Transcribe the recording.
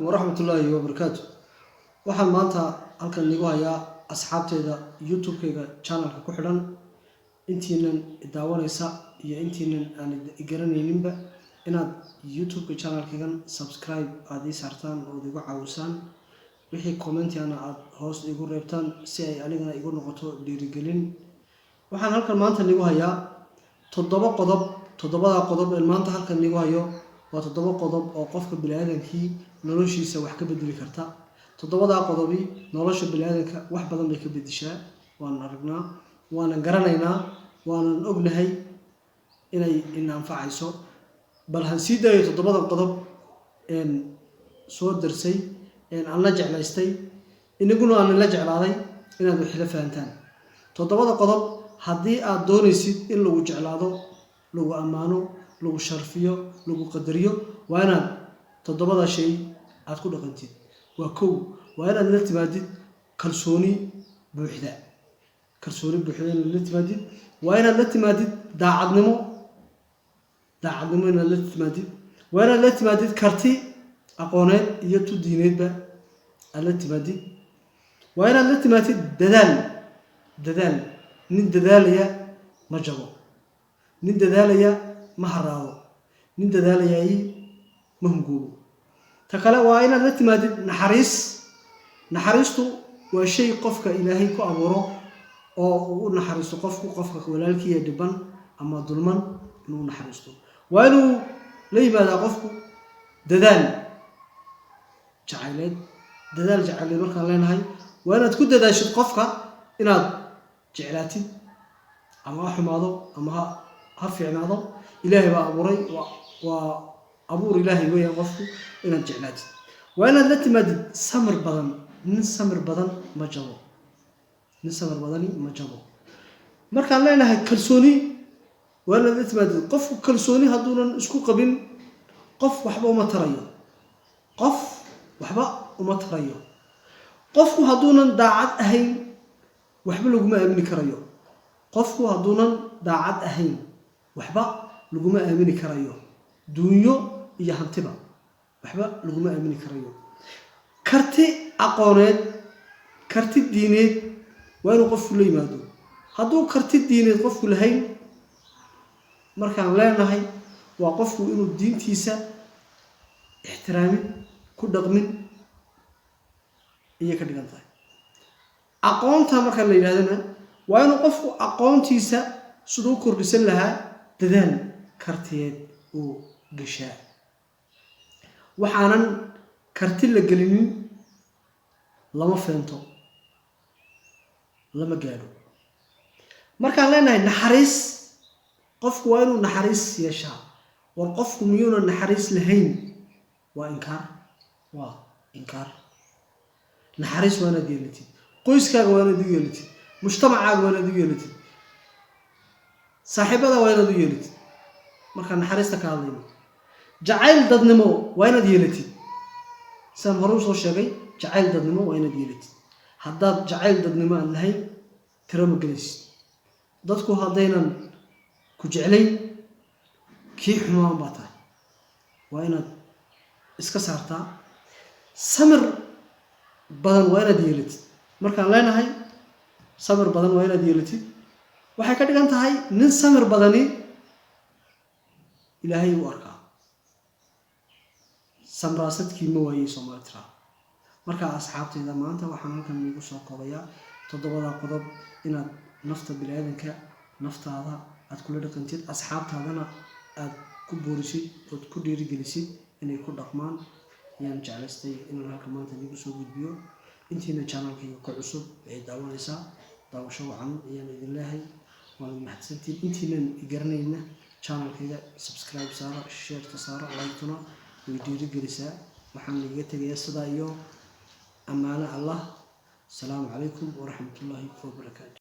Waraxmatullaahi wabarakaatu. Waxaan maanta halkan iigu hayaa asxaabteyda YouTube-kayga channelka ku xidhan, intiinan daawanaysa iyo intiinan aan garanayninba, inaad YouTube-ka channelkaygan subscribe aada ii saartaan ood igu caawisaan, wixii commentiana aada hoos igu reebtaan si ay anigana igu noqoto dhiirigelin. Waxaan halkan maanta nigu hayaa toddoba qodob. Toddobadaa qodob ee maanta halkan nigu hayo waa toddoba qodob oo qofka bini-aadankii noloshiisa wax ka bedeli karta. Toddobadaa qodobi nolosha bini-aadanka wax badan bay ka bedishaa. Waan aragnaa, waanan garanaynaa, waanan ognahay inay ina anfacayso. Bal han sii daayo toddobadan qodob een soo darsay een aan la jeclaystay, inaguna aanan la jeclaaday inaad wax ila fahantaan. Toddobada qodob, haddii aad doonaysid in lagu jeclaado, lagu ammaano, lagu sharfiyo, lagu qadariyo, waa inaad toddobada shay aad ku dhaqantid. Waa kow: waa inaad la timaadid kalsooni buuxda. Kalsooni buuxda inaad la timaadid. Waa inaad la timaadid daacadnimo. Daacadnimo inaad la timaadid. Waa inaad la timaadid karti aqooneed iyo tu diineedba aad la timaadid. Waa inaad la timaadid dadaal. Dadaal. Nin dadaalaya ma jabo, nin dadaalaya ma haraado, nin dadaalayayi ma hungoobo. Ta kale, waa inaad la timaadid naxariis. Naxariistu waa shay qofka Ilaahay ku abuuro oo uu u naxariisto qofku qofka walaalkiiya dhiban ama dulman inuu u naxariisto. Waa inuu la yimaadaa qofku dadaal jacayleed. Dadaal jacayleed markaan leenahay, waa inaad ku dadaashid qofka inaad jeclaatid, ama ha xumaado ama ha fiicnaado. Ilaahay baa abuuray, waa abuur Ilaahay weeyaan qofku inaad jeclaatid. Waa inaad la timaadid samir badan. Nin samir badan ma jabo, nin samir badani ma jabo. Markaan leenahay kalsooni, waa inaad la timaadid. Qofku kalsooni hadduunan isku qabin, qof waxba uma tarayo, qof waxba uma tarayo. Qofku hadduunan daacad ahayn, waxba laguma aamini karayo. Qofku hadduunan daacad ahayn, waxba laguma aamini karayo, duunyo iyo hantiba waxba laguma aamini karayo. Karti aqooneed, karti diineed waa inuu qofku la yimaado. Hadduu karti diineed qofku lahayn, markaan leenahay waa qofku inuu diintiisa ixtiraamin, ku dhaqmin ayay ka dhigan tahay. Aqoonta marka la yidhahdana, waa inuu qofku aqoontiisa siduu u kordhisan lahaa dadaal kartiyeed uu gashaa. Waxaanan karti la gelinin lama feento, lama gaadho. Markaan leenahay naxariis, qofku waa inuu naxariis yeeshaa. War qofku miyuuna naxariis lahayn? Waa inkaar, waa inkaar. Naxariis waa inaad yeelatid. Qoyskaaga waa inaad u yeelatid, mujtamacaaga waa inaad u yeelatid, saaxiibada waa inaad u yeelatid. Markaan naxariista ka hadlayno, jacayl dadnimo waa inaad yeelatid. Sidaan hore usoo sheegay, jacayl dadnimo waa inaad yeelatid. Haddaad jacayl dadnimo aad lahayn, tiro ma gelaysid. Dadku haddaynan ku jeclayn, kii xumaan baa tahay. Waa inaad iska saartaa. Samir badan waa inaad yeelatid. Markaan leenahay samir badan waa inaad yeelatid, waxay ka dhigan tahay nin samir badani Ilaahay u arkaa. Samraasadkii ma waayey, Soomaali tiraa. Marka asxaabteyda, maanta waxaan halkan iigu soo koobayaa toddobada qodob inaad nafta bini-aadanka, naftaada aad kula dhaqantid, asxaabtaadana aad ku boorisid ood ku dhiirigelisid inay ku dhaqmaan ayaan jeclaystay inaan halka maanta idiinku soo gudbiyo. Intiina channelkayga ka cusub ay daawanaysaa, daawasho wacan ayaan idin leehay, waana mahadsantiin. Intiinan garanayna, channelkayga subscribe saara, shareta saara, like-tuna way dhiirigelisaa. Waxaan igaga tegayaa sidaa iyo ammaano Allah. Asalaamu calaykum waraxmatullaahi wabarakaatu.